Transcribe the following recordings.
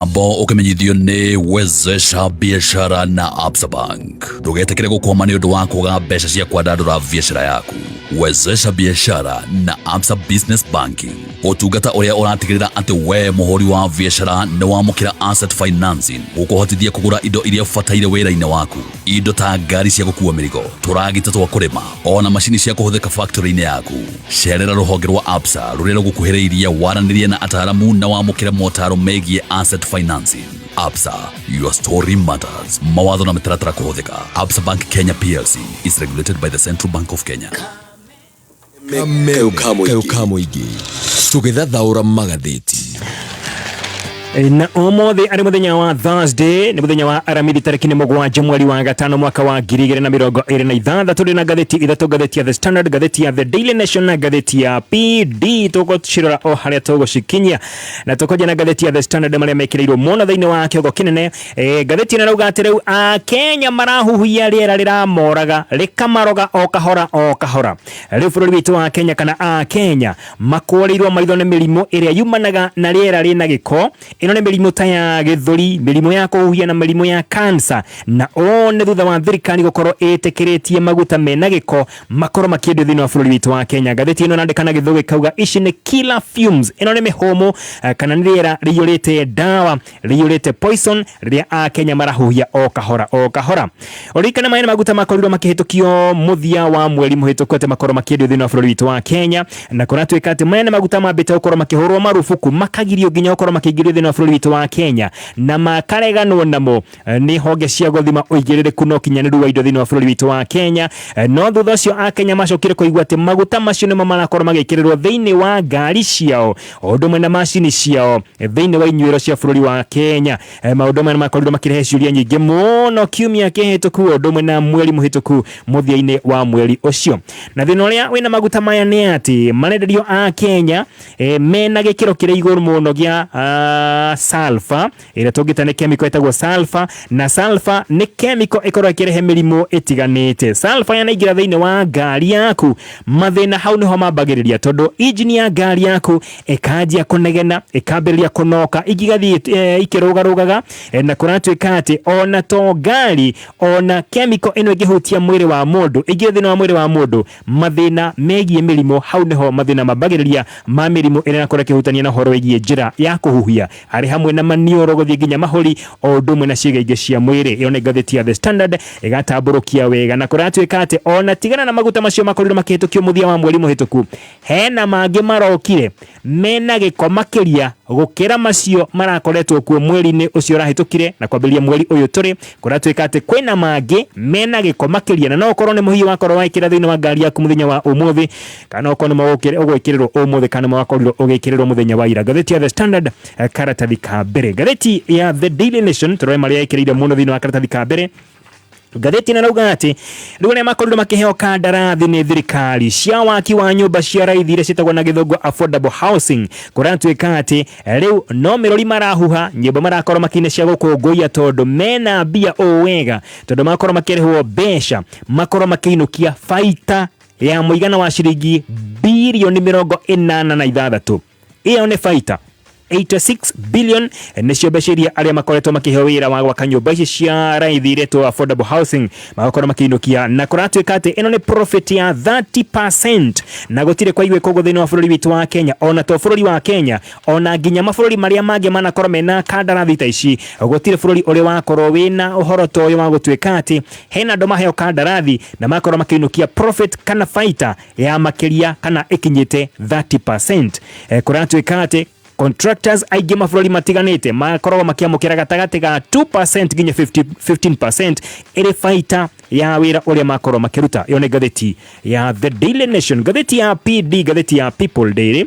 Mbo ũkĩmenyithio nĩ Wezesha Biashara na Absa Bank. Ndũgetĩkĩre gũkwama nĩ ũndũ wa kwaga mbeca cia kwandandũra biashara yaku. Wezesha Biashara na Absa Business Banking, ũtungata ũrĩa ũratigĩrĩra atĩ we mũhũri wa biashara nĩ wamũkĩra asset financing gũkũhotithia kũgũra indo iria ũbataire wĩra-inĩ waku, indo ta ngari cia gũkua mĩrigo, tũragita twa kũrĩma, ona macini cia kũhũthĩka factory-inĩ yaku. Cerera rũhonge rwa Absa rũrĩa rũgũkuhĩrĩirie waranĩrie na ataaramu na wamũkĩre motaro megiĩ asset financing. Absa, your story matters. Mawatho na mĩtaratara kũhũthĩka. Absa Bank Kenya PLC is regulated by the Central Bank of Kenya. Kayũ ka mũingĩ tũgĩthathaũra magathĩti. Na ũmũthĩ arĩ mũthenya wa Thursday, nĩ mũthenya wa Aramithi, tarĩki nĩ 7 mweri wa 5 mwaka wa 2026. Tũrĩ na ngathĩti ithatũ, ngathĩti ya The Standard, ngathĩti ya The Daily Nation na ngathĩti ya PD. Tũgũcirora o harĩa tũgũcikinyia, na tũkwanjia na ngathĩti ya The Standard, marĩa mekĩrĩirwo mũno thĩinĩ wa kĩongo kĩnene. Ngathĩti ĩno ĩrauga atĩ rĩu Akenya marahuhia rĩera rĩramoraga, rĩkamaroga o kahora o kahora. Rĩu bũrũri witũ wa Kenya kana Akenya makũrĩirwo maitho nĩ mĩrimũ ĩrĩa yumanaga na rĩera rĩna gĩko. Ĩno nĩ mĩrimũ ta ya gĩthũri, mĩrimũ ya kũhuhia na mĩrimũ ya kansa, na ũũ nĩ thutha wa thirikari gũkorwo ĩtĩkĩrĩtie maguta mena gĩko makorwo makĩendio thĩinĩ wa bũrũri witũ wa Kenya. Ngathĩti ĩno ĩrandĩka na Gĩthũngũ ĩkauga ici nĩ killer fumes. Ĩno nĩ mĩhũmũ kana nĩ rĩera rĩiyũrĩte ndawa, rĩiyũrĩte poison, rĩrĩa Akenya marahuhia o kahora o kahora. Ũririkane maya nĩ maguta makorirwo makĩhĩtũkio mũthia wa mweri mũhĩtũku atĩ makorwo makĩendio thĩinĩ wa bũrũri witũ wa Kenya, na kũratuĩka atĩ maya nĩ maguta mambĩte gũkorwo makĩhũrwo marubuku, makagirio nginya gũkorwo makĩingĩrio thĩinĩ wa bũrũri witũ wa Kenya, na makareganwo namo nĩ honge cia gũthima ũigĩrĩrĩku na ũkinyanĩru wa indo thĩinĩ wa bũrũri witũ wa Kenya. No thutha ũcio Akenya macokire kũigua atĩ maguta macio nĩmo marakorwo magĩkĩrĩrwo thĩinĩ wa ngari ciao o ũndũ ũmwe na macini ciao thĩinĩ wa inyuĩro cia bũrũri wa Kenya. Maũndũ maya makorirwo makĩrehe ciũria nyingĩ mũno kiumia kĩhĩtũku o ũndũ ũmwe na mweri mũhĩtũku, mũthia-inĩ wa mweri ũcio. Na thĩna ũrĩa wĩna maguta maya nĩ atĩ marenderio a Kenya mena gĩkĩro kĩrĩ igũrũ mũno gĩa sulfur, ĩrĩa tũngĩta nĩ chemical ĩtagwo sulfur, na sulfur nĩ chemical ĩkoragwo ĩkĩrehe mĩrimũ ĩtiganĩte. Sulfur yanaingĩra thĩinĩ wa ngari yaku, mathĩna hau nĩho mambagĩrĩria, tondũ injini ya ngari yaku ĩkanjia kũnegena, ĩkambĩrĩria kũnoka, ingĩ igathiĩ ikĩrũgarũgaga. Na kũratuĩka atĩ ona to ngari, ona chemical ĩno ĩngĩhutia mwĩrĩ wa mũndũ, ĩingĩre thĩinĩ wa mwĩrĩ wa mũndũ, mathĩna megiĩ mĩrimũ, hau nĩho mathĩna mambagĩrĩria ma mĩrimũ ĩrĩa ĩrakorwo ĩkĩhutania na ũhoro wĩgiĩ njĩra ya kũhuhia, arĩ hamwe na maniũrũ gũthiĩ nginya mahũri o ũndũ ũmwe na ciĩga ingĩ cia mwĩrĩ. Ĩyo nĩ ngathĩti ya The Standard ĩgatambũrũkia wega. Na kũratuĩka atĩ ona tigana na maguta macio makorirwo makĩhĩtũkio mũthia wa mweri mũhĩtũku, hena mangĩ marokire mena gĩko makĩria gũkĩra macio marakoretwo kuo mweri-inĩ ũcio ũrahĩtũkire na kwambĩrĩria mweri ũyũ tũrĩ. Kũratuĩka atĩ kwĩna mangĩ mena gĩko makĩria, na no ũkorwo nĩ mũhiũ wakorwo waĩkĩra thĩinĩ wa ngari yaku mũthenya wa ũmũthĩ, kana okorwo nĩ ũgwĩkĩrĩrwo ũmũthĩ, kana nĩ wakorirwo ũgĩkĩrĩrwo mũthenya wa ira. Ngathĩti ya The Standard, karatathi ka mbere. Ngathĩti ya The Daily Nation, tũrore marĩa ĩkĩrĩire mũno thĩinĩ wa karatathi ka mbere. Ngathĩti ĩno ĩrauga atĩ rĩu arĩa makorirwo makĩheo kandarathi nĩ thirikari cia waki wa nyũmba cia raithi iria ciĩtagwo na Gĩthũngũ affordable housing, kũratuĩka atĩ rĩu no mĩrũri marahuha, nyĩmbo marakorwo makĩina cia gũkũngũiya, tondũ mena mbia ũũ wega, tondũ makorwo makĩrĩhwo mbeca makorwo makĩinũkia baita ya mũigana wa ciringi birioni 86. Ĩyo nĩ baita 86 billion, nĩcio mbeca iria arĩa makoretwo makĩheo wĩra wa gwaka nyũmba ici cia raithi iretwo affordable housing magakorwo makĩinũkia. Na kũratuĩka atĩ ĩno nĩ profit ya 30%, na gũtirĩ kwaiguĩka ũguo thĩinĩ wa bũrũri witũ wa Kenya, ona to bũrũri wa Kenya, ona nginya mabũrũri marĩa mangĩ manakorwo mena kandarathi ta ici. Gũtirĩ bũrũri ũrĩ wakorwo wĩna ũhoro ta ũyũ wa gũtuĩka atĩ hena andũ maheo kandarathi na makorwo makĩinũkia profit kana baita ya makĩria kana ĩkinyĩte 30%. Kũratuĩka atĩ contractors aingĩ mabũrũri matiganĩte makoragwo makĩamũkĩra gatagatĩ ga 2% nginya 50, 15% ĩrĩ baita ya wĩra ũrĩa makorwo makĩruta. Ĩyo nĩ ngathĩti ya The Daily Nation. Ngathĩti ya PD, ngathĩti ya People Daily,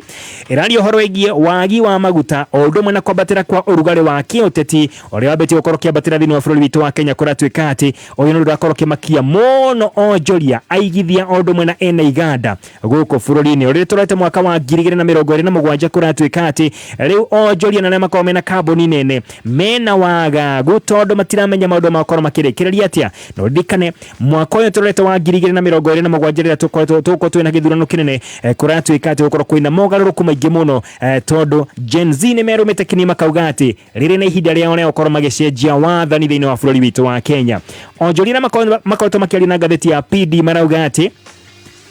ĩraria ũhoro wĩgiĩ wagi wa maguta o ũndũ ũmwe na kwambatĩra kwa ũrugarĩ wa kĩũteti ũrĩa wambĩtie gũkorwo ũkĩambatĩra thĩinĩ wa bũrũri witũ wa Kenya. Kũratuĩka atĩ ũyũ nĩ ũndũ ũrakorwo ũkĩmakia mũno onjoria, aigithia o ũndũ ũmwe na ene iganda gũkũ bũrũri-inĩ ũrĩa tũrete mwaka wa 2027. Kũratuĩka atĩ rĩu onjoria na arĩa makoragwo mena kambuni nene mena wagagu, tondũ matiramenya maũndũ makorwo makĩrĩkĩrĩria atĩa. Na ũririkane Ũririkane mwaka ũyũ tũrorete wa 2027, rĩrĩa tũkoretwo tũgũkorwo twĩna gĩthurano kĩnene, kũratuĩka atĩ gũkorwo kwĩna mogarũrũku maingĩ mũno, tondũ Gen Z nĩ merũmĩte kini makauga atĩ rĩrĩ nĩ ihinda rĩao rĩa gũkorwo magĩcenjia wathani thĩinĩ wa bũrũri witũ wa Kenya. Onjoria arĩa makoretwo makĩaria na ngathĩti ya PD marauga atĩ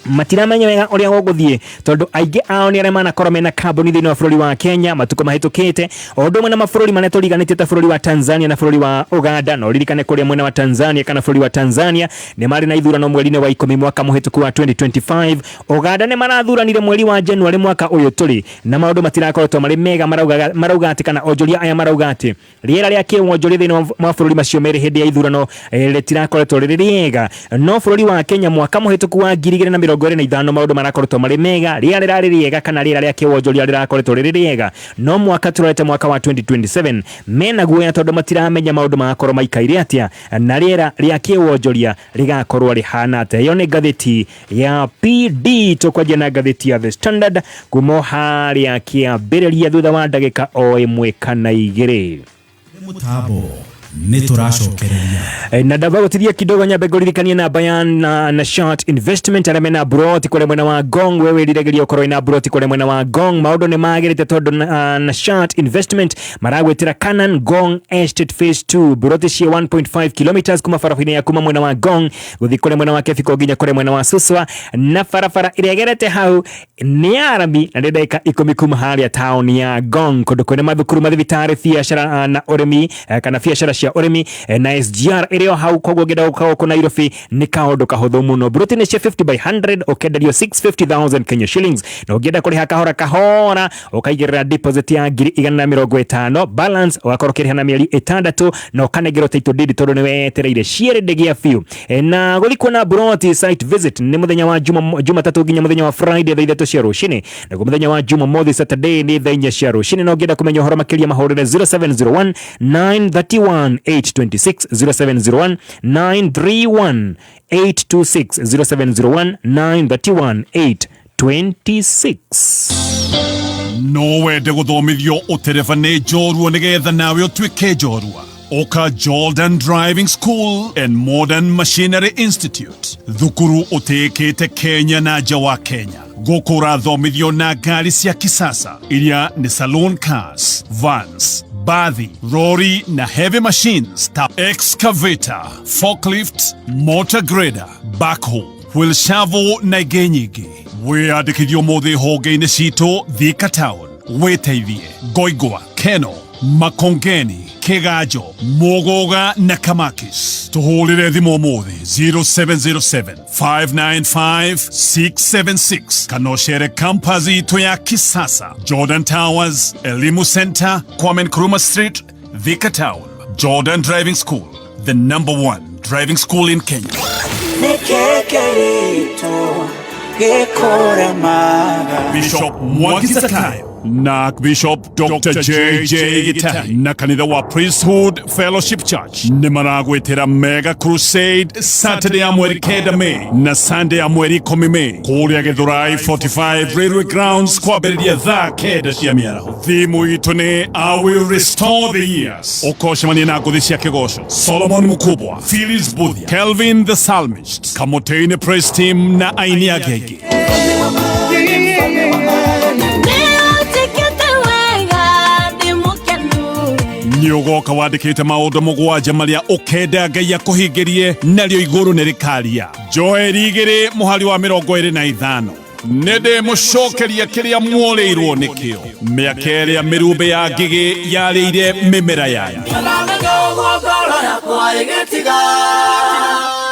matiramenya wega ũrĩa gũgũthiĩ, tondũ aingĩ ao nĩ arĩa manakorwo mena kambuni thĩinĩ wa bũrũri wa Kenya matukũ mahĩtũkĩte, o ũndũ ũmwe na mabũrũri marĩa tũriganĩtie ta bũrũri wa Tanzania na bũrũri wa Uganda. Na ũririkane kũrĩa mwena wa Tanzania kana bũrũri wa Tanzania nĩ marĩ na ithurano mweri-inĩ wa 10 mwaka mũhĩtũku wa 2025. Uganda nĩ marathuranire mweri wa January mwaka ũyũ tũrĩ, na maũndũ matirakoretwo marĩ mega. Marauga atĩ, kana onjoria aya marauga atĩ rĩera rĩa kĩwonjoria thĩinĩ wa mabũrũri macio merĩ hĩndĩ ya ithurano rĩtirakoretwo rĩrĩ rĩega. No bũrũri wa Kenya mwaka mũhĩtũku wa 2025 maũndũ marakoretwo marĩ mega, rĩera rĩrarĩ rĩega kana rĩera rĩa kĩwonjoria rĩrakoretwo rĩrĩ rĩega. No mwaka tũrorete, mwaka wa 2027, mena guoya tondũ matiramenya maũndũ magakorwo maikaire atĩa na rĩera rĩa kĩwonjoria rĩgakorwo rĩhana atĩa. Ĩyo nĩ ngathĩti ya PD. Tũkwanjia na ngathĩti ya The Standard kuma o harĩa kĩambĩrĩria thutha wa ndagĩka o 1 kana 2. Mũtambo nĩ tũracokereria. Na ndamba gũtithia kidogo, nyambe ngũririkanie namba ya na Short Investment, arĩa mena broti kũrĩa mwena wa Ngong. We wĩriragĩria ũkorwo ina broti kũrĩa mwena wa Ngong, maũndũ nĩ magĩrĩte tondũ na Short Investment maragwĩtĩra Canaan Ngong Estate Phase 2, broti cia 1.5 kilometers kuma barabara-inĩ ya kuma mwena wa Ngong gũthiĩ kũrĩa mwena wa Kebiko nginya kũrĩa mwena wa Suswa, na barabara ĩrĩa ĩgerete hau nĩ ya rami na nĩ ndagĩka 10 kuma harĩa taũni ya Ngong, kũndũ kwĩna mathukuru, mathibitarĩ, biacara na ũrĩmi, kana biacara cia ũrĩmi, na SGR ĩrĩ o hau. Koguo ũngĩenda gũka gũkũ Nairobi nĩ kaũndũ kahũthũ mũno. Broti nĩ cia 50 by 100, ũkenderio 650,000 Kenya shillings, na ũngĩenda kũrĩha kahora kahora ũkaigĩrĩra deposit ya 150,000, balance ũgakorwo ũkĩrĩha na mĩeri 6, na ũkanengerwo title deed tondũ nĩ wetereire ciĩrĩ biũ. Na gũthiĩ kuona broti site visit nĩ mũthenya wa Jumatatũ nginya mũthenya wa Friday thaa 3 cia rũcinĩ, naguo mũthenya wa Jumamothi, Saturday, nĩ thaa 4 cia rũcinĩ. Na ũngĩenda kũmenya ũhoro makĩria mahũrĩre 0701 931 826, 0701 931 826, 0701 931 826. No wende gũthomithio ũtereba nĩ njorua nĩgetha nawe ũtuĩke njorua? Ũka Jordan Driving School and Modern Machinery Institute, thukuru ũtĩĩkĩte Kenya na nja wa Kenya. Gũkũ ũrathomithio na ngari cia kisasa iria nĩ saloon cars, vans, bathi, rori na heavy machines ta excavator, forklift, motor grader, backhoe, wheel shovel na ingĩ nyingĩ. Wĩyandĩkithio mũthĩ honge-inĩ citũ Thika Town, Wĩteithie, Ngoingwa, Keno, Makongeni, Kĩganjo, Mũgũga na Kamakis. Tũhũrĩre thimũ ũmũthĩ 0707 595 676 kana ũcere campus itũ ya kisasa, Jordan Towers, Elimu Center, Kwame Nkrumah Street, Thika Town. Jordan Driving School, the number one driving school in Kenya. Nĩkĩkĩrĩtwo gĩkũremaga? Bishop Mwangi Zakayo na Bishop Dr. JJ Gitahi na kanitha wa Priesthood Fellowship Church nĩ maragwĩtĩra Mega Crusade Saturday ya mweri 9 May na Sunday ya mweri 10 May kũrĩa Gĩthũrai 45 Railway Grounds kwambĩrĩria thaa 9 cia mĩaraho. Thimu itũ nĩ "I Will Restore the Years". Ũkocemania na ngũthi cia kĩgoco Solomon Mkubwa, Phyllis Buthia, Kelvin the Psalmist, Kamoteinĩ Praise Team na aini angĩ aingĩ. Nĩũnjĩkĩte wega, ndĩ mũkenu. Nĩ ũgoka wandĩkĩte maũndũ 7 marĩa ũkenda Ngai akũhingĩrie, narĩo igũrũ nĩ rĩkaria. Joeli 2 mũhari wa 25: "Nĩ ndĩmũcokeria kĩrĩa muorĩirwo nĩkĩo, mĩaka ĩrĩa mĩrumbĩ ya ngigĩ yarĩire mĩmera yanyu." Ndamenya ũguo ngoro yakwa ĩgĩtiga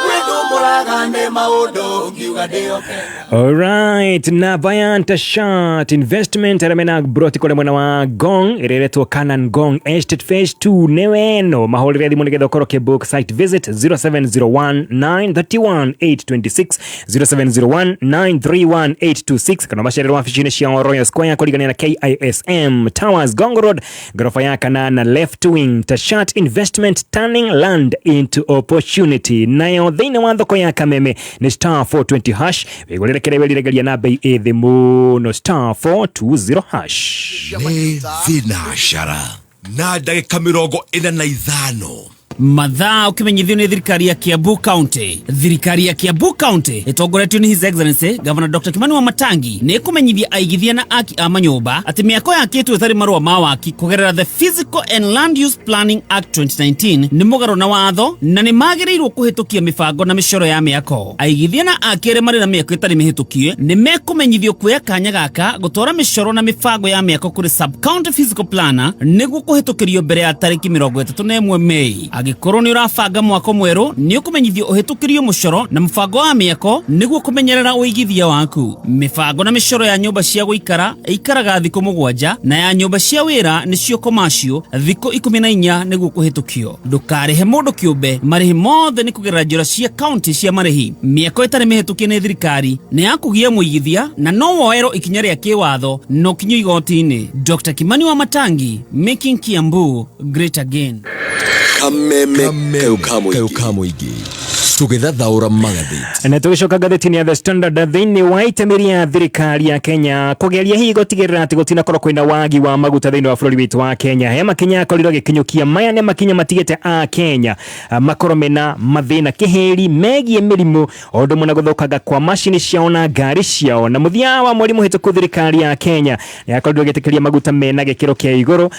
wĩthumbũraga nĩ maũndũ ngiuga ndĩoke. Alright, na Bayanta Shart Investment arĩa mena broti kũrĩa mwena wa Ngong ĩrĩa ĩretwo Canaan Ngong Estate Phase 2 nĩ weno mahũrĩre thimũ nĩgetha ũkorwo ũkĩbook site visit 0701 931 826, 0701 931 826, kana macerero wabici-inĩ cia Royal Square kũrigania na KISM Towers, Ngong Road, ghorofa ya kanana, left wing. Tashat Investment, turning land into opportunity. Nayo thĩinĩ wa thoko ya Kameme nĩ star 420 hash, wĩgũrĩre kĩrĩa wĩriragĩria na bei ĩ thĩ mũno, star 420 hash. Nĩ thinacara na ndagĩka 45. Mathaa ũkĩmenyithio nĩ thirikari ya Kiambu County. Thirikari ya Kiambu County ĩtongoretio nĩ His Excellency Governor Dr. Kimani Wamatangi nĩ ĩkũmenyithia aigithia na aki a manyũmba atĩ mĩako yakĩtwo ĩtarĩ marũa ma waki kũgerera the Physical and Land Use Planning Act 2019 nĩ mũgarũ na watho na nĩ magĩrĩirwo kũhĩtũkia mĩbango na mĩcoro ya mĩako. Aigithia na aki arĩa marĩ na mĩako ĩtarĩ mĩhĩtũkie nĩ mekũmenyithio kuoya kanya gaka gũtwara mĩcoro na mĩbango ya mĩako kũrĩ sub-county physical planner nĩguo kũhĩtũkĩrio mbere ya tarĩki 31 Mei. Angĩkorwo nĩ ũrabanga mwako mwerũ nĩ ũkũmenyithio ũhĩtũkĩrio mũcoro na mũbango wa mĩako nĩguo kũmenyerera ũigithia waku. Mĩbango na mĩcoro ya nyũmba cia gũikara ĩikaraga thikũ 7 na ya nyũmba cia wĩra nĩcio commercial thikũ 14 nĩguo kũhĩtũkio. Ndũkarĩhe mũndũ kĩũmbe, marĩhi mothe nĩ kũgerera njĩra cia county cia marĩhi. Mĩako ĩtarĩ mĩhĩtũkie nĩ thirikari nĩ ya kũgia mũigithia na no woerwo ikinya rĩa kĩwatho na ũkinyio igoti-inĩ. Dr. Kimani Wamatangi, making Kiambu great again. Kameme kayo ka mũingĩ tũgĩthathaũra magathĩti. Na tũgĩcoka ngathĩti-inĩ ya The Standard thĩinĩ wa itemi rĩa thirikari ya Kenya kũgeria hihi gũtigĩrĩra atĩ gũtinakorwo kwĩna wagi wa maguta thĩinĩ wa bũrũri witũ wa Kenya. He makinya akorirwo agĩkinyũkia, maya nĩ makinya matigĩte a Kenya makorwo mena mathĩna kĩhĩri megiĩ mĩrimũ o ũndũ ũmwe na gũthũkanga kwa macini ciao na ngari ciao. Na mũthia wa mweri mũhĩtũku thirikari ya Kenya nĩyakorirwo ĩgĩtĩkĩria maguta mena gĩkĩro kĩa igũrũ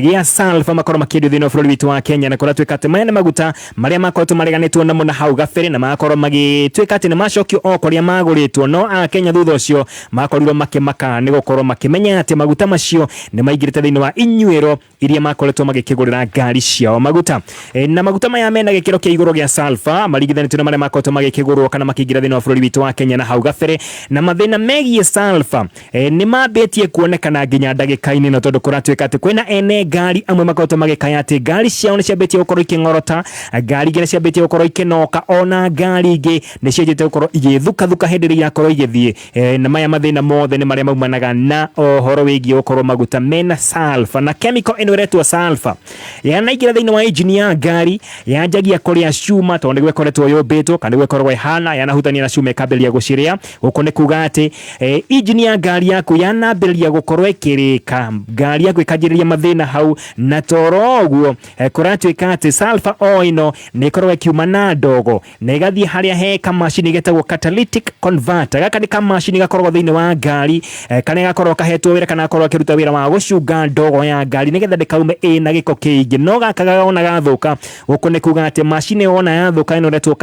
gĩa sulfur makorwo makĩendio thĩinĩ wa bũrũri witũ wa Kenya, na kũratuĩka atĩ maya nĩ maguta marĩa makoretwo mareganĩtwo namo na hau gabere na magakorwo magĩtuĩka atĩ nĩ macokio o kũrĩa magũrĩtwo, no a Kenya thutha ũcio makorirwo makĩmaka nĩ gũkorwo makĩmenya atĩ maguta macio nĩ maingĩrĩte thĩinĩ wa inyuĩro iria makoretwo magĩkĩgũrĩra ngari ciao maguta. Na maguta maya mena gĩkĩro kĩa igũrũ gĩa sulfur maringithanĩtio na marĩa makoretwo magĩkĩgũrwo kana makĩingĩra thĩinĩ wa bũrũri witũ wa Kenya na hau gabere, na mathĩna megiĩ sulfur nĩ mambĩtie kuonekana nginya ndagĩka-inĩ ĩno, tondũ kũratuĩka atĩ kwĩna ene ngari amwe makoretwo magĩkaya atĩ ngari ciao nĩ ciambĩtie gũkorwo ikĩng'orota, ngari ingĩ nĩ ciambĩtie gũkorwo ikĩnoka, ona ngari ingĩ nĩ cianjĩtie gũkorwo igĩthukathuka hĩndĩ ĩrĩa irakorwo igĩthiĩ. Na maya mathĩna mothe nĩ marĩa maumanaga na ũhoro wĩgiĩ gũkorwo maguta mena sulfur, na chemical ĩno ĩretwo sulfur yanaingĩra thĩinĩ wa engine ya ngari yanjagia kũrĩa cuma, tondũ nĩguo ĩkoretwo yũmbĩtwo kana nĩguo ĩkoragwo ĩhana, yanahutania na cuma ĩkambĩrĩria gũcirĩa. Gũkũ nĩ kuga atĩ engine ya ngari yaku yanambĩrĩria gũkorwo ĩkĩrĩka, ngari yaku ĩkanjĩrĩria mathĩna hau, na toro ũguo kũratuĩka atĩ sulfur o ĩno nĩ ĩkoragwo ĩkiuma na ndogo na ĩgathiĩ harĩa he kamacini getagwo catalytic converter. Gaka nĩ kamacini gakoragwo thĩinĩ wa ngari karĩa gakoragwo kahetwo wĩra kana gakoragwo gakĩruta wĩra wa gũcunga ndogo ya ngari nĩgetha ndĩkaume ĩna gĩko kĩingĩ, no gaka wona gathũka, gũkũ nĩ kuga atĩ macini wona yathũka ĩno ĩretwo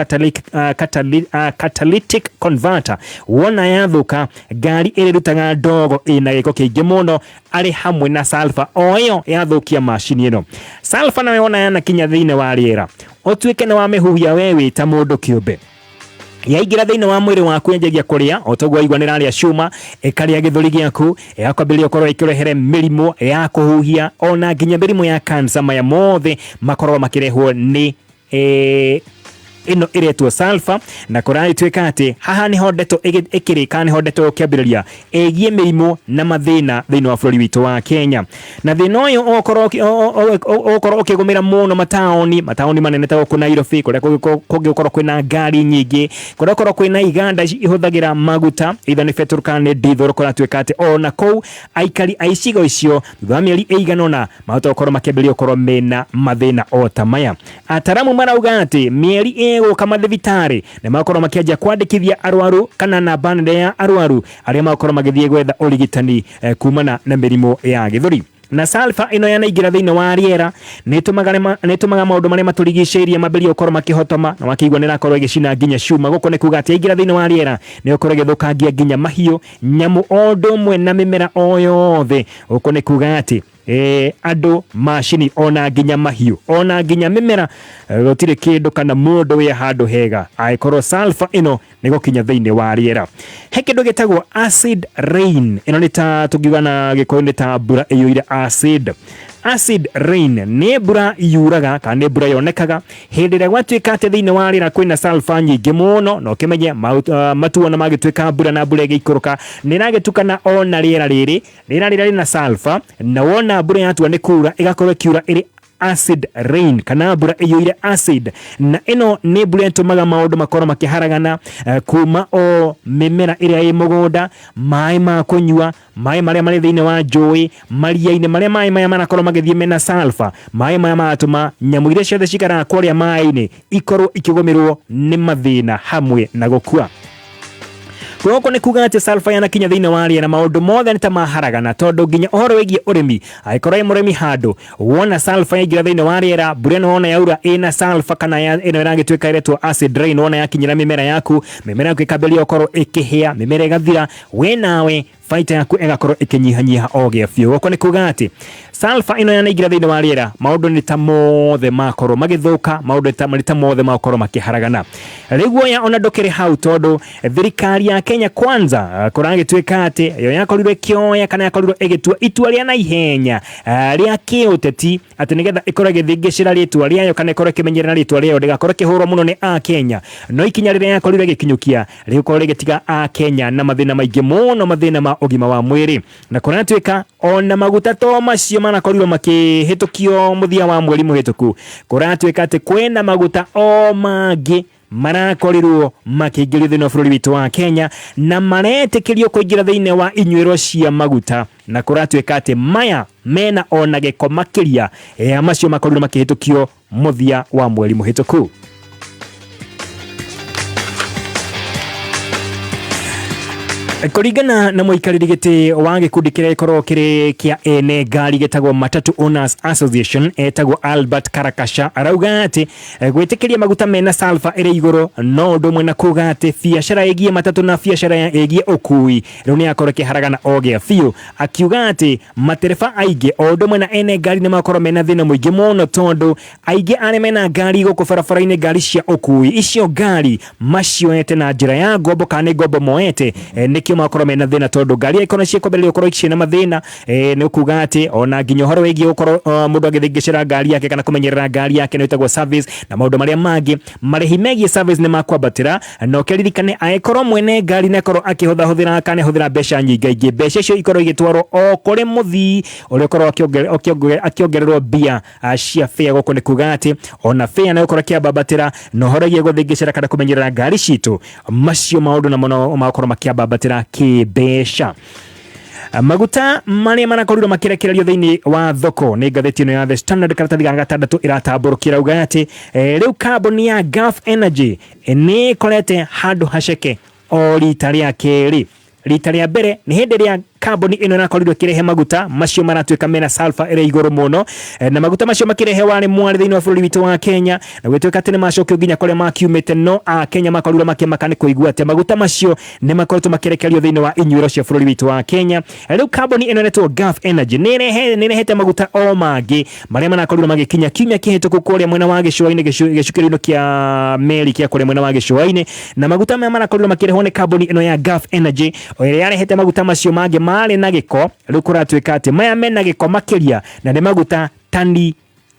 catalytic converter, wona yathũka ngari ĩrĩrutaga ndogo ĩna gĩko kĩingĩ mũno arĩ hamwe na sulfur o ĩyo yathũkia macini ĩno. Sulfur nayo wona yanakinya thĩinĩ wa rĩera, ũtuĩke nĩ wamĩhuhia we wĩ ta mũndũ kĩũmbe, yaingĩra thĩinĩ wa mwĩrĩ waku yanjagia kũrĩa o toguo waigua nĩrarĩa cuma, ĩkarĩa gĩthũri gĩaku, ĩgakwambĩrĩria gũkorwo ĩkĩrehere mĩrimũ ya kũhuhia ona nginya mĩrimũ ya cancer. Maya mothe makoragwo makĩrehwo nĩ ĩno ĩretwo sulfur, na kũragĩtuĩka atĩ haha nĩho ndeto ĩkĩrĩka, nĩho ndeto ĩkĩambĩrĩria ĩgiĩ mĩrimũ na mathĩna thĩinĩ wa bũrũri witũ wa Kenya. Na thĩna ũyũ ũgũkorwo ũkĩgũmĩra mũno mataũni manene ta gũkũ Nairobi, kũrĩa kũngĩgũkorwo kwĩna ngari nyingĩ, kũrĩa gũkorwo kwĩna iganda ihũthagĩra maguta either nĩ petrol kana nĩ diesel. Kũratuĩka atĩ ona kũu aikari a icigo icio thutha wa mĩeri ĩigana ũna mahota gũkorwo makĩambĩrĩria gũkorwo mena mathĩna o ta maya. Ataramu marauga atĩ mĩeri ĩgũka mathibitarĩ nĩ makorwo makĩanjia kwandĩkithia arwaru kana namba nene ya arwaru arĩa makorwo magĩthiĩ gwetha ũrigitani kumana na mĩrimũ ya gĩthũri. Na sulfur ĩno yanaingĩra thĩinĩ wa rĩera nĩ ĩtũmaga maũndũ marĩa matũrigicĩirie mambĩrĩrie gũkorwo makĩhotoma, na wakĩigua nĩ ĩrakorwo ĩgĩcina nginya cuma. Gũkũ nĩ kuga atĩ yaingĩra thĩinĩ wa rĩera nĩ ĩgũkorwo ĩgĩthũkangia nginya mahiũ, nyamũ o ũndũ ũmwe na mĩmera o yothe. Gũkũ nĩ kuga atĩ andũ, macini, ona nginya mahiũ, ona nginya mĩmera, gũtirĩ kĩndũ kana mũndũ wĩ handũ hega angĩkorwo sulfur ĩno nĩ gũkinya thĩinĩ wa rĩera. He kĩndũ gĩtagwo acid rain, ĩno nĩ ta tũngiuga na Gĩkũyũ nĩ ta mbura ĩiyũire acid. Acid rain nĩ mbura yuraga kana nĩ mbura yonekaga hĩndĩ ĩrĩa gwatuĩka atĩ thĩinĩ wa rĩera kwĩna sulfur nyingĩ mũno, na ũkĩmenye matu ona magĩtuĩka mbura na mbura ĩgĩikũrũka nĩ ĩragĩtukana ona rĩera rĩrĩ rĩera rĩrĩa rĩna sulfur, na wona mbura yatua nĩ kura ĩgakorwo ĩkiura ĩrĩ Acid rain kana mbura ĩiyũire acid, na ĩno nĩ mbura ĩtũmaga maũndũ makorwo makĩharagana, kuma o mĩmera ĩrĩa ĩ mũgũnda, maĩ ma kũnyua, maĩ marĩa marĩ thĩinĩ wa njũĩ, maria-inĩ marĩa maĩ maya marakorwo magĩthiĩ mena sulfur. Maĩ maya maratũma nyamũ iria ciothe cikaraga kũrĩa maĩ-inĩ ikorwo ikĩgũmĩrwo nĩ mathĩna hamwe na gũkua. Gũkũ nĩ kuga atĩ sulfur yanakinya thĩinĩ wa rĩera, maũndũ mothe nĩ ta maharagana, tondũ nginya ũhoro wĩgiĩ ũrĩmi, angĩkorwo wĩ mũrĩmi handũ wona sulfur yaingĩra thĩinĩ wa rĩera, mbura ĩno wona yaura ĩna sulfur kana ĩno ĩragĩtuĩka ĩretwo acid rain, wona yakinyĩra mĩmera yaku, mĩmera yaku ĩkambĩrĩria gũkorwo ĩkĩhĩa, mĩmera ĩgathira, we nawe baita yaku ĩgakorwo ĩkĩnyihanyiha o gĩa biũ. Gũkũ nĩ kuga atĩ sulfur ĩno yanaingĩra thĩinĩ wa rĩera, maũndũ nĩ ta mothe makorwo magĩthũka, maũndũ nĩ ta mothe makorwo makĩharagana. Rĩu oya ona ndũkĩrĩ hau, tondũ thirikari ya Kenya Kwanza kũragĩtuĩka atĩ yo yakorirwo ĩkĩoya kana yakorirwo ĩgĩtua itua rĩa naihenya rĩa kĩũteti, atĩ nĩgetha ĩkorwo ĩgĩthingĩcĩra rĩtwa rĩayo kana ĩkorwo ĩkĩmenyerera rĩtwa rĩayo ndĩgakorwo ĩkĩhũrwo mũno nĩ Akenya. No ikinya rĩrĩa yakorirwo ĩgĩkinyũkia rĩgũkorwo rĩgĩtiga Akenya na mathĩna maingĩ mũno, mathĩna ma ũgima wa mwĩrĩ. Na kũratuĩka ona maguta to macio marakorirwo makĩhĩtũkio mũthia wa mweri mũhĩtũku, kũratuĩka atĩ kwĩna maguta o mangĩ marakorirwo makĩingĩrio thĩinĩ wa bũrũri witũ wa Kenya na maretĩkĩrio kũingĩra thĩinĩ wa inyuĩro cia maguta, na kũratuĩka atĩ maya mena ona gĩko makĩria ya macio makorirwo makĩhĩtũkio mũthia wa mweri mũhĩtũku. Kũringana na mũikarĩri gĩtĩ wa gĩkundi kĩrĩa gĩkoragwo kĩrĩ kĩa ene ngari gĩtagwo Matatu Owners Association, etagwo Albert Karakasha, arauga atĩ gwĩtĩkĩria maguta mena sulfur ĩrĩ igũrũ no ũndũ ũmwe na kuga atĩ biacara ĩgiĩ matatũ na biacara ĩgiĩ ũkui rĩu nĩ yakorwo ĩkĩharagana o gĩa biũ, akiuga atĩ matereba aingĩ o ũndũ ũmwe na ene ngari nĩ makorwo mena thĩna mũingĩ mũno, tondũ aingĩ arĩa mena ngari gũkũ barabara-inĩ, ngari cia ũkui, icio ngari macioete na njĩra ya ngombo kana nĩ ngombo moete, nĩkĩo makorwo mena thĩna, tondũ ngari angĩkorwo ciĩkwambĩrĩria gũkorwo ciĩna mathĩna, nĩ kuga atĩ ona nginya ũhoro wĩgiĩ gũkorwo mũndũ agĩthingĩcĩra ngari yake kana kũmenyerera ngari yake nĩ ĩtagwo service na maũndũ marĩa mangĩ, marĩhi megiĩ service nĩ makwambatĩra. Na ũkĩririkane angĩkorwo mwene ngari nĩ akorwo akĩhũthahũthĩra kana ahũthĩra mbeca nyingaingĩ, mbeca icio ikorwo igĩtwarwo o kũrĩ mũthii ũrĩa ũkorwo akĩongererwo mbia cia fare. Gũkũ nĩ kuga atĩ ona fare nĩ gũkorwo ĩkĩambambatĩra, na ũhoro wĩgiĩ gũthingĩcĩra kana kũmenyerera ngari citũ, macio maũndũ namo no makorwo makĩambambatĩra kĩmbeca. Maguta marĩa marakorirwo makĩrekererio thĩinĩ wa thoko nĩ ngathĩti ĩno ya The Standard karatathi ga gatandatũ ĩratambũrũkia, rauga atĩ rĩu kambuni ya Gulf Energy nĩ ĩkorete handũ haceke o rita rĩa kerĩ. Rita rĩa mbere nĩ hĩndĩ ĩrĩa kambuni ĩno ĩrakorirwo ĩkĩrehe maguta macio maratuĩka mena sulfur ĩrĩ igũrũ mũno, na maguta macio makĩrehe warĩ mwarĩ thĩinĩ wa bũrũri witũ wa Kenya, na gũgĩtuĩka atĩ nĩ macokio nginya kũrĩa makiumĩte, no Akenya makorirwo makĩmaka nĩ kũigua atĩ maguta macio nĩ makoretwo makĩrekererio thĩinĩ wa inyuĩro cia bũrũri witũ wa Kenya. Rĩu kambuni ĩno ĩretwo Gulf Energy nĩ ĩrehete maguta o mangĩ marĩa marakorirwo magĩkinya kiumia kĩhĩtũku kũrĩa mwena wa gĩcũa-inĩ, gĩcukĩro-inĩ kĩa meri kĩa kũrĩa mwena wa gĩcũa-inĩ, na maguta maya marakorirwo makĩrehwo nĩ kambuni ĩno ya Gulf Energy ĩrĩa yarehete maguta macio mangĩ marĩ na gĩko. Rĩu kũratuĩka atĩ maya mena gĩko makĩria, na nĩ maguta tani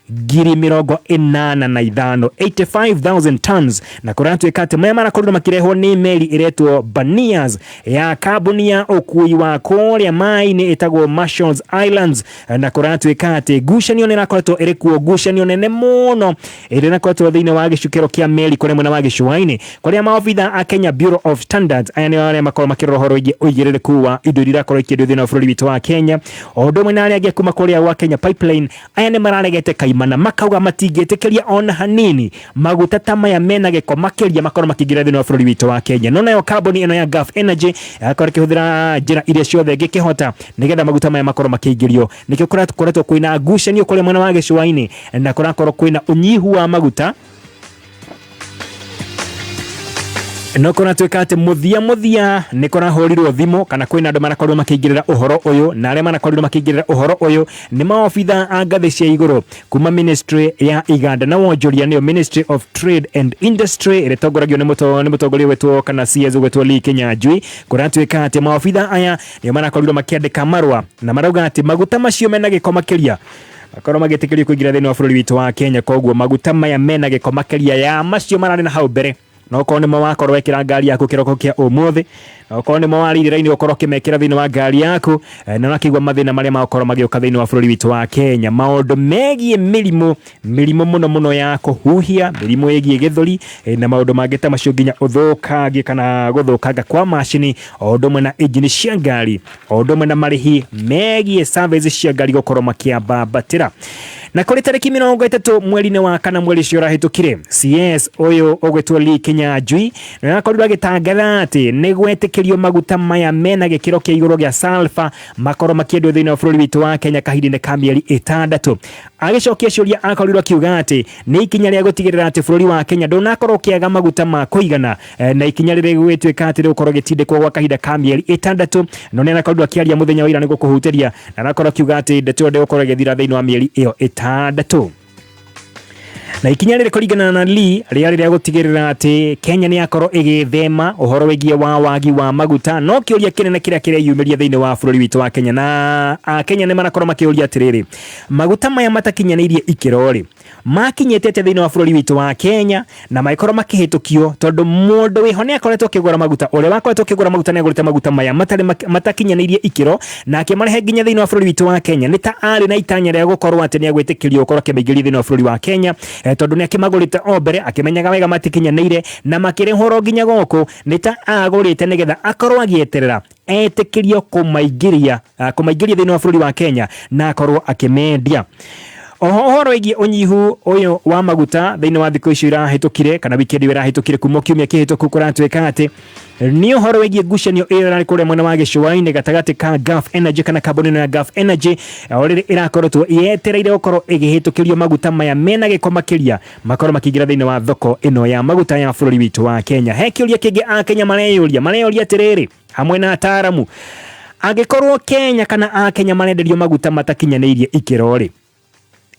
85,000, 85,000 tons, na kũratuĩka atĩ maya marakorirwo makĩrehwo nĩ meri ĩretwo Banias ya kambuni ya ũkui wa kũrĩa maĩ-inĩ ĩtagwo Marshalls Islands, na kũratuĩka atĩ ngucanio nĩ ĩrakoretwo ĩrĩ kuo, ngucanio nene mũno ĩrĩa ĩrakoretwo thĩinĩ wa gĩcukĩro kĩa meri kũrĩa mwena wa gĩcũa-inĩ, kũrĩa maobitha a Kenya Bureau of Standards, aya nĩo arĩa makorwo makĩrora ũhoro wĩgiĩ ũigĩrĩrĩku wa indo iria irakorwo ikĩendio thĩinĩ wa bũrũri witũ wa Kenya, o ũndũ ũmwe na arĩa angĩ kuma kũrĩa gwa Kenya Pipeline. Aya nĩ mararegete kaimana, makauga matingĩtĩkĩria ona hanini maguta ta maya mena gĩko makĩria makorwo makĩingĩra thĩinĩ wa bũrũri witũ wa Kenya. No nayo kambuni ĩno ya Gulf Energy ĩgakorwo ĩkĩhũthĩra njĩra iria ciothe ĩngĩkĩhota nĩgetha maguta maya makorwo makĩingĩrio. Nĩkĩo kũrakoretwo kwĩna ngucanio kũrĩa mwena wa gĩcũa-inĩ, na kũrakorwo kwĩna ũnyihu wa maguta. No kũratuĩka atĩ mũthia mũthia nĩ kũrahũrirwo thimũ kana kwĩna andũ marakorirwo makĩingĩrĩra ũhoro ũyũ, na arĩa marakorirwo makĩingĩrĩra ũhoro ũyũ nĩ maobitha a ngathĩ cia igũrũ kuma ministry ya iganda na wonjoria, nĩyo Ministry of Trade and Industry ĩrĩa ĩtongoragio nĩ mũtongoria gwĩtwo kana CS gwĩtwo Lee Kinyanjui. Kũratuĩka atĩ maobitha aya nĩo marakorirwo makĩandĩka marũa na marauga atĩ maguta macio mena gĩko makĩria makorwo magĩtĩkĩrio kũingĩra thĩinĩ wa bũrũri witũ wa Kenya. Koguo maguta maya mena gĩko makĩria ya macio mararĩ na hau mbere, no korwo nĩmo wakorwo wekĩra ngari yaku kĩroko kĩa ũmũthĩ, Okorwo nĩmo warĩire raini ũkorwo ũkĩmekĩra thĩinĩ wa ngari yaku, na ũrakĩigua mathĩna marĩa magũkorwo magĩũka thĩinĩ wa bũrũri witũ wa Kenya, maũndũ megiĩ mĩrimũ, mĩrimũ mũno mũno ya kũhuhia, mĩrimũ ĩgiĩ gĩthũri, na maũndũ mangĩ ta macio, nginya ũthũkangia kana gũthũkanga kwa macini, o ũndũ ũmwe na injini cia ngari, o ũndũ ũmwe na marĩhi megiĩ service cia ngari gũkorwo makĩambambatĩra. Na kũrĩ tarĩki 30 mweri-inĩ wa kana, mweri ũcio ũrahĩtũkire, CS ũyũ ũgwĩtwo Lee Kinyanjui nĩ arakorirwo agĩtangatha atĩ nĩ gwetĩkĩrio maguta maya mena gĩkĩro kĩa igũrũ gĩa sulfur makorwo makĩendio thĩinĩ wa bũrũri witũ wa Kenya kahinda-inĩ ka mĩeri 6. Agĩcokia ciũria akorirwo akiuga atĩ nĩ ikinya rĩa gũtigĩrĩra atĩ bũrũri wa Kenya ndũnakorwo ũkĩaga maguta ma kũigana, na ikinya rĩrĩ gũgĩtuĩka atĩ rĩgũkorwo gĩtindĩkwo gwa kahinda ka mĩeri 6. No nĩ arakorirwo akĩaria mũthenya wa ira nĩguo kũhutĩria, na arakorwo akiuga atĩ ndeto ĩyo ndĩgũkorwo ĩgĩthira thĩinĩ wa mĩeri ĩyo 6. Na ikinya rĩrĩ kũringana na Lee rĩarĩ rĩa gũtigĩrĩra atĩ Kenya nĩ yakorwo ĩgĩthema ũhoro wĩgiĩ wa wagi wa maguta. No kĩũria kĩnene kĩrĩa kĩreyumĩria thĩinĩ wa bũrũri witũ wa Kenya, na Akenya nĩ marakorwo makĩũria atĩrĩrĩ, maguta maya matakinyanĩirie ikĩro rĩ, makinyĩte atĩa thĩinĩ wa bũrũri witũ wa Kenya na magĩkorwo makĩhĩtũkio? Tondũ mũndũ wĩho nĩ akoretwo akĩgũra maguta, ũrĩa wakoretwo akĩgũra maguta nĩ agũrĩte maguta maya matarĩ matakinyanĩirie ikĩro na akĩmarehe nginya thĩinĩ wa bũrũri witũ wa Kenya, nĩ ta arĩ na itanya rĩa gũkorwo atĩ nĩ agwĩtĩkĩrio gũkorwo akĩmaingĩria thĩinĩ wa bũrũri wa Kenya, tondũ nĩ akĩmagũrĩte o mbere akĩmenyaga wega matikinyanĩire, na makĩrehwo ro nginya gũkũ nĩ ta agũrĩte nĩgetha akorwo agĩeterera etĩkĩrio kũmaingĩria thĩinĩ wa bũrũri wa Kenya na akorwo akĩmendia. Oho ũhoro wĩgiĩ ũnyihu ũyũ wa maguta thĩinĩ wa thikũ icio irahĩtũkire kana wikendi ĩyo ĩrahĩtũkire kuma kiumia kĩhĩtũku, kũratuĩka atĩ nĩ ũhoro wĩgiĩ ngucanio ĩyo ĩrarĩ kũrĩa mwena wa gĩcũa-inĩ gatagatĩ ka Gulf Energy kana kambuni ĩno ya Gulf Energy, o rĩrĩ ĩrakoretwo yetereire gũkorwo ĩgĩhĩtũkĩrio maguta maya mena gĩko makĩria makorwo makĩingĩra thĩinĩ wa thoko ĩno ya maguta ya bũrũri witũ wa Kenya. He kĩũria kĩngĩ Akenya mareyũria atĩrĩrĩ, hamwe na ataaramu, angĩkorwo Kenya kana Akenya marenderio maguta matakinyanĩirie ikĩro rĩ,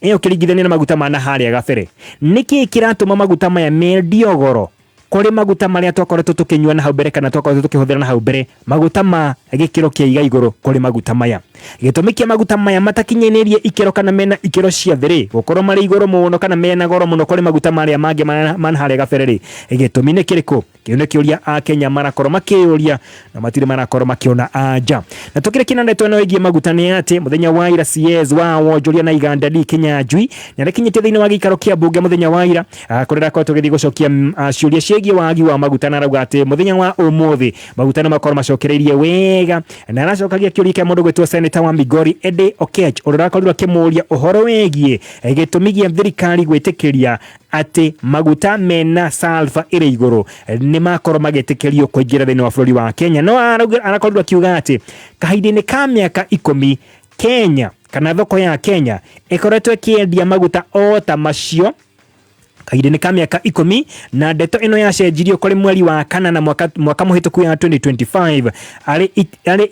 ĩyo ũkĩringithania na maguta ma na harĩa gabere, nĩkĩĩ kĩratũma maguta maya mendio goro kũrĩ maguta marĩa twakoretwo tũkĩnyua na hau mbere kana twakoretwo tũkĩhũthĩra na hau mbere, maguta ma gĩkĩro kĩa iga igũrũ kũrĩ maguta maya? Gĩtũmi kĩa maguta maya matakinyanĩirie ikĩro kana mena ikĩro cia thĩ rĩ, gũkorwo marĩ igũrũ mũno kana mena goro mũno kũrĩ maguta marĩa mangĩ ma na harĩa gabere rĩ, gĩtũmi nĩ kĩrĩkũ? Kĩu nĩ kĩũria Akenya marakorwo makĩyũria na matirĩ marakorwo makĩona anja. Na tũkĩrĩkia na ndeto ĩno ĩgiĩ maguta nĩ atĩ mũthenya wa ira CS wa wonjoria na iganda Lee Kinyanjui nĩarekinyĩtie thĩinĩ wa gĩikaro kĩa mbunge mũthenya wa ira, kũrĩa arakoretwo agĩthiĩ gũcokia ciũria ciĩgiĩ wagi wa maguta, na arauga atĩ mũthenya wa ũmũthĩ maguta nĩ makorwo macokereirie wega. Na aracokagia kĩũria kĩa mũndũ gwĩtwo Senator wa Migori Eddie Oketch, ũrĩa ũrakorirwo akĩmũria ũhoro wĩgiĩ gĩtũmi gĩa thirikari gwĩtĩkĩria atĩ maguta mena sulfur ĩrĩ igũrũ nĩ makorwo magĩtĩkĩrio kũingĩra thĩinĩ wa bũrũri wa Kenya. No arakorirwo akiuga atĩ kahinda-inĩ ka mĩaka 10 Kenya kana thoko ya Kenya ĩkoretwo ĩkĩendia maguta o ta macio kahinda-inĩ ka mĩaka 10, na ndeto ĩno yacenjirio kũrĩ mweri wa kana na mwaka mũhĩtũku ya 2025 arĩ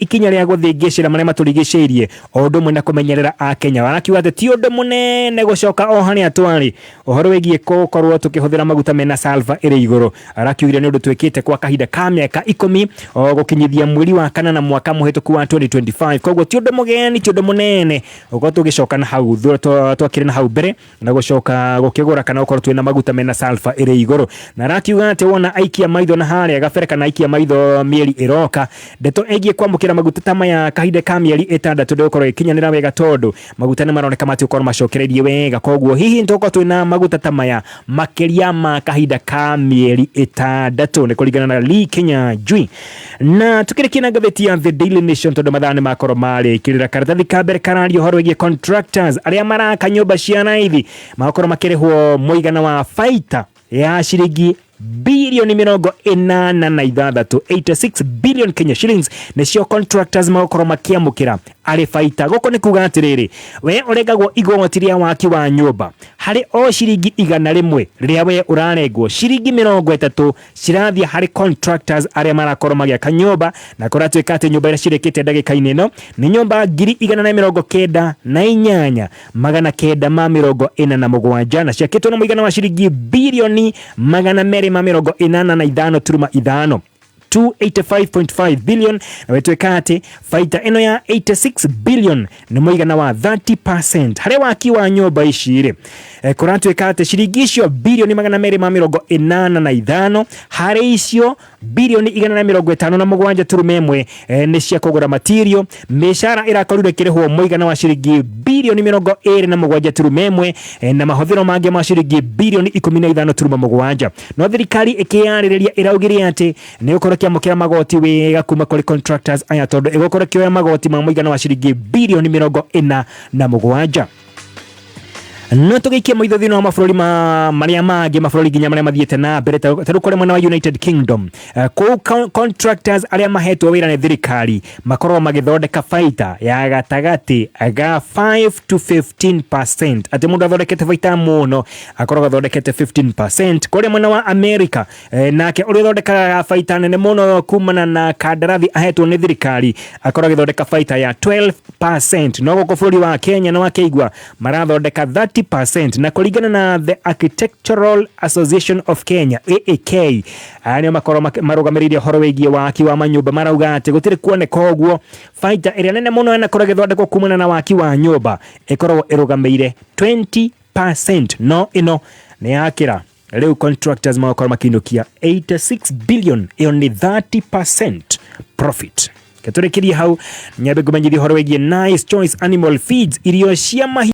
ikinya rĩa gũthĩngĩcĩra marĩa matũrigicĩirie o ũndũ ũmwe na kũmenyerera Akenya. Arakiuga atĩ ti ũndũ mũnene gũcoka o harĩa twarĩ ũhoro wĩgiĩ gũkorwo tũkĩhũthĩra maguta mena sulfur ĩrĩ igũrũ. Arakiugire nĩ ũndũ twĩkĩte kwa kahinda ka mĩaka 10 o gũkinyithia mweri wa kana na mwaka mũhĩtũku wa 2025, koguo ti ũndũ mũgeni, ti ũndũ mũnene gũkorwo tũgĩcoka na hau twakĩrĩ na hau mbere na gũcoka gũkĩgũra kana gũkorwo twĩna maguta mena sulfur ĩrĩ igũrũ. Na arakiuga atĩ wona aikia maitho na harĩa gabere kana aikia maitho mĩeri ĩroka, ndeto ĩgiĩ kwamũkĩra maguta ta maya kahinda ka mĩeri 6 ndĩgũkorwo ĩgĩkinyanĩra wega, tondũ maguta nĩ maroneka matigũkorwo macokereirie wega, koguo hihi nĩtũgũkorwo twĩna maguta ta maya makĩria ma kahinda ka mĩeri 6, nĩ kũringana na Lee Kinyanjui. Na tukĩrĩkia na ngathĩti ya The Daily Nation, tondũ mathaa nĩ makorwo marĩkĩrĩra, karatathi ka mbere kararia ũhoro wĩgiĩ contractors arĩa maraka nyũmba cia raithi magakorwo makĩrĩhwo mũigana wa baita ya ciringi bilioni 86, 86 billion Kenya shillings nĩcio contractors magakorwo makĩamũkĩra arĩ baita. Gũkũ nĩ kuga atĩrĩrĩ, we ũrengagwo igoti rĩa waki wa nyũmba, harĩ o ciringi 100 rĩrĩa we ũrarengwo, ciringi 30 cirathiĩ harĩ contractors arĩa marakorwo magĩaka nyũmba. Na kũratuĩka atĩ nyũmba iria cirĩkĩte ndagĩka-inĩ ĩno nĩ nyũmba 198,947, na ciakĩtwo na mũigana wa ciringi bilioni 285.5. 285.5 billion, na wetweka atĩ baita ĩno ya 86 billion nĩ mũigana wa 30% harĩ waki wa nyũmba ici rĩ. Kũratuĩka atĩ ciringi icio 285 bilioni harĩ icio 157.1 bilioni nĩ cia kũgũra material. Mĩcara ĩrakorirwo ĩkĩrĩhwo mũigana wa ciringi 27.1 bilioni na mahũthĩro mangĩ ma ciringi 15.7 bilioni. No thirikari ĩkĩyarĩrĩria ĩraugire atĩ nĩ gũkorwo ĩkĩamũkĩra magoti wega kuma kũrĩ contractors aya, tondũ ĩgũkorwo ĩkĩoya magoti ma mũigana wa ciringi 47 bilioni. No tũgĩikie maitho thĩinĩ wa mabũrũri ma marĩa mangĩ, mabũrũri nginya marĩa mathiĩte na mbere, ta rĩu kũrĩ mwena wa United Kingdom. Kũu contractors arĩa mahetwo wĩra nĩ thirikari makoragwo magĩthondeka baita ya gatagatĩ ga 5 to 15%, atĩ mũndũ athondekete baita mũno akoragwo athondekete 15%. Kũrĩa mwena wa America, nake ũrĩa ũthondekaga baita nene mũno kumana na kandarathi ahetwo nĩ thirikari akoragwo agĩthondeka baita ya 12%. No gũkũ bũrũri wa Kenya na wakĩigua marathondeka 30%, na kũringana na the Architectural Association of Kenya, AAK, aya nĩo makorwo marũgamĩrĩire ũhoro wĩgiĩ waki wa manyũmba, marauga atĩ gũtirĩ kuoneka ũguo. Baita ĩrĩa nene mũno ĩnakorwo ĩgĩthondekwo kumana na waki wa nyũmba ĩkoragwo ĩrũgamĩire 20%, no ĩno nĩ yakĩra rĩu contractors magakorwo makĩinũkia 86 billion, ĩyo nĩ 30% profit. Ketũrĩkĩrie hau, nyambe ngũmenyithie ũhoro wĩgiĩ Nice Choice Animal Feeds, irio cia mahiũ.